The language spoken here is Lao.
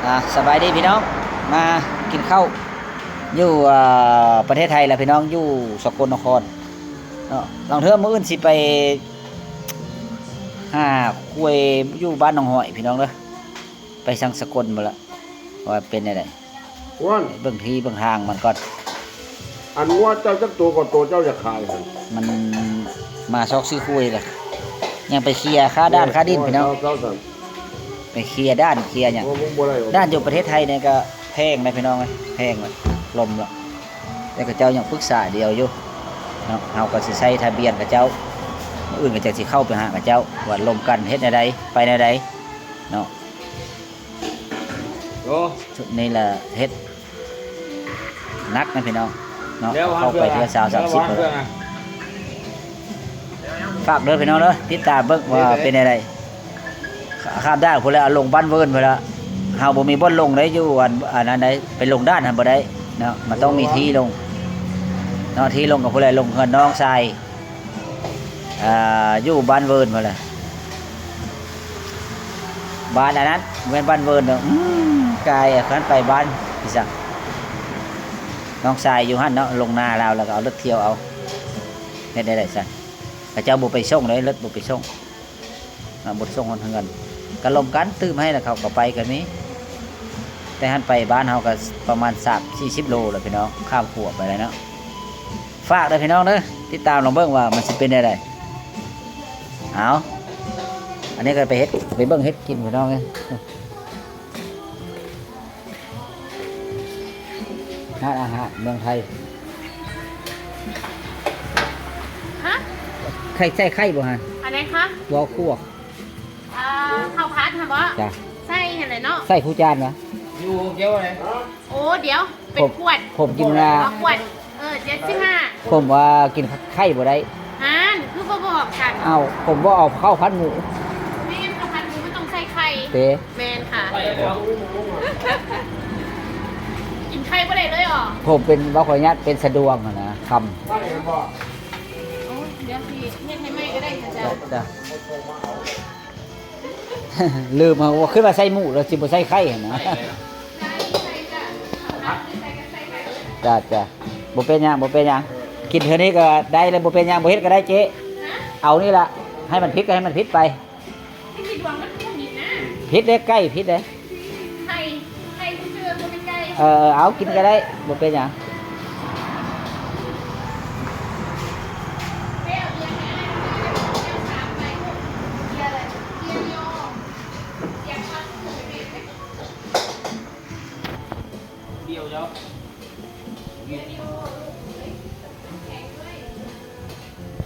ອ່າ ສະບາຍດີພີ່ນ້ອງ ມາກິນເຂົ້າຢູ່ ອ່າ ປະເທດໄທລະພີ່ນ້ອງ ຢູ່ສະກົນນະຄອນເນາະ. ລາງເທື່ອມື້ອື່ນຊິໄປຫາຄວາຍຢູ່ບ້ານໜອງຫອຍພີ່ນ້ອງເດີ ໄປທາງສະກົນພຸ້ນລະ ວ່າເປັນແນວໃດ ໄປເບິ່ງທີ່ເບິ່ງທາງມັນກ່ອນ. ອັນງົວເຈົ້າຈັກໂຕກໍໂຕເຈົ້າຢາກຂາຍຫັ້ນ ມັນມາຊອກຊື້ຄວາຍລະ ຍັງໄປເຄຍຄ່າດ່ານຄ່າດິນພີ່ນ້ອງ ເຈົ້າຊັ້ນ ໄປເຄຍດ່ານເຄຍຫຍັງ. ດ່ານຢູ່ປະເທດໄທນີ້ກໍແພງນະພີ່ນ້ອງເອີຍ ແພງລະ ລົມລະ ແຕ່ເຂົາເຈົ້າຍັງປຶກສາດຽວຢູ່ເນາະ. ເຮົາກໍຊິໃຊ້ທະບຽນເຂົາເຈົ້າ ມື້ອື່ນກໍຈັ່ງຊິເຂົ້າໄປຫາເຂົາເຈົ້າ ວ່າລົມກັນເຮັດແນວໃດ ໄປແນວໃດເນາະ. ໂອ້ ຊຸດນີ້ລະເຮັດໜັກນະພີ່ນ້ອງເນາະ ເຂົ້າໄປເທື່ອຊາວສາມສິບພຸ້ນ. ຝາກເດີພີ່ນ້ອງເດີ ຕິດຕາມເບິ່ງວ່າເປັນແນວໃດ. ຂ້າມດ້ານພຸ້ນແຫຼະ ລົງບ້ານເວີນພຸ້ນລະ ເຮົາບໍ່ມີບ່ອນລົງໄດ້ ຢູ່ອັນ ອັນນັ້ນໄດ້ ໄປລົງດ່ານຫັ້ນບໍ່ໄດ້ເນາະ ມັນຕ້ອງມີທີ່ລົງເນາະ. ທີ່ລົງກໍພຸ້ນແຫຼະ ລົງເຮືອນນ້ອງຊາຍ ອ່າ ຢູ່ບ້ານເວີນພຸ້ນແຫຼະ ບ້ານອັນນັ້ນ ແມ່ນບ້ານເວີນເນາະ. ອືມ ກາຍອັນນັ້ນໄປບ້ານອີ່ສັງ ນ້ອງຊາຍຢູ່ຫັ້ນເນາະ ລົງນາລາວ ແລ້ວກໍເອົາລົດທ່ຽວເອົາ ເຮັດແນວໃດຊັ້ນ. ເຂົາເຈົ້າບໍ່ໄປສົ່ງເດ້ ລົດບໍ່ໄປສົ່ງ ອ່າ ບໍ່ໄດ້ສົ່ງຮອດເຮືອນ ກໍລົມກັນ ຕື່ມໃຫ້ແລ້ວເຂົາກໍໄປກໍມີ. ແຕ່ຫັ້ນໄປບ້ານເຮົາກໍປະມານສາມສີ່ສິບໂລແລ້ວພີ່ນ້ອງ ຂ້າມຂົວໄປແລ້ວເນາະ. ຝາກເດີພີ່ນ້ອງເດີ ຕິດຕາມລອງເບິ່ງວ່າມັນຊິເປັນແນວໃດ. ເອົາ ອັນນີ້ກໍໄປເຮັດ ໄປເບິ່ງເຮັດກິນພີ່ນ້ອງເອີຍ. ຮ້ານອາຫານເມືອງໄທ ຮະ? ໄຂ່ ໃສ່ໄຂ່ບໍ່ຫັ້ນ? ອັນໃດຄະ? ບໍ່ ຄວກ ອ່າ ເຂົ້າຜັດຫັ້ນບໍ? ຈ້ະ ໃສ່ຫັ້ນແຫຼະເນາະ. ໃສ່ຄູ່ຈານຫວາ? ຢູ່ເກີວໃດ? ໂອ້ ດຽວ ເປັນຂວດ ຜົມກິນງາ ຂວດ ເອີ ເຈັດສິບຫ້າ ຜົມວ່າກິນໄຂ່ບໍ່ໄດ້ຫັ້ນ ຄືບໍ່ບອກຊັ້ນ? ເອົ້າ ຜົມບໍ່ເອົາເຂົ້າຜັດໝູ ແມ່ນ ເຂົ້າຜັດໝູມັນຕ້ອງໃສ່ໄຂ່ ເຕ ແມ່ນຄ່ະ ກິນໄຂ່ບໍ່ໄດ້ເລີຍຫວາ? ຜົມເປັນ ເວົ້າຂໍອະນຸຍາດ ເປັນສະດວງຫັ້ນນະ ຄຳ ໂອ້ຍ ດຽວຊິເຮັດໃຫ້ໃໝ່ກໍໄດ້ ຈ້ະ ຈ້ະ ລືມ ເຮົາຄິດວ່າໃສ່ໝູແລ້ວຊິບໍ່ໃສ່ໄຂ່ຫັ້ນນະ. ຈ້ະ ຈ້ະ ບໍ່ເປັນຫຍັງ ບໍ່ເປັນຫຍັງ ກິນເທື່ອນີ້ກໍໄດ້ແລ້ວ ບໍ່ເປັນຫຍັງ ບໍ່ເຮັດກໍໄດ້ເຈ້. ເອົານີ້ລະ ໃຫ້ມັນຜິດກໍໃຫ້ມັນຜິດໄປ. ຜິດເດ້ ໄກ່ຜິດເດ້. ເອີ ເອົາກິນກໍໄດ້ ບໍ່ເປັນຫຍັງ. ດຽວເຈົ້າ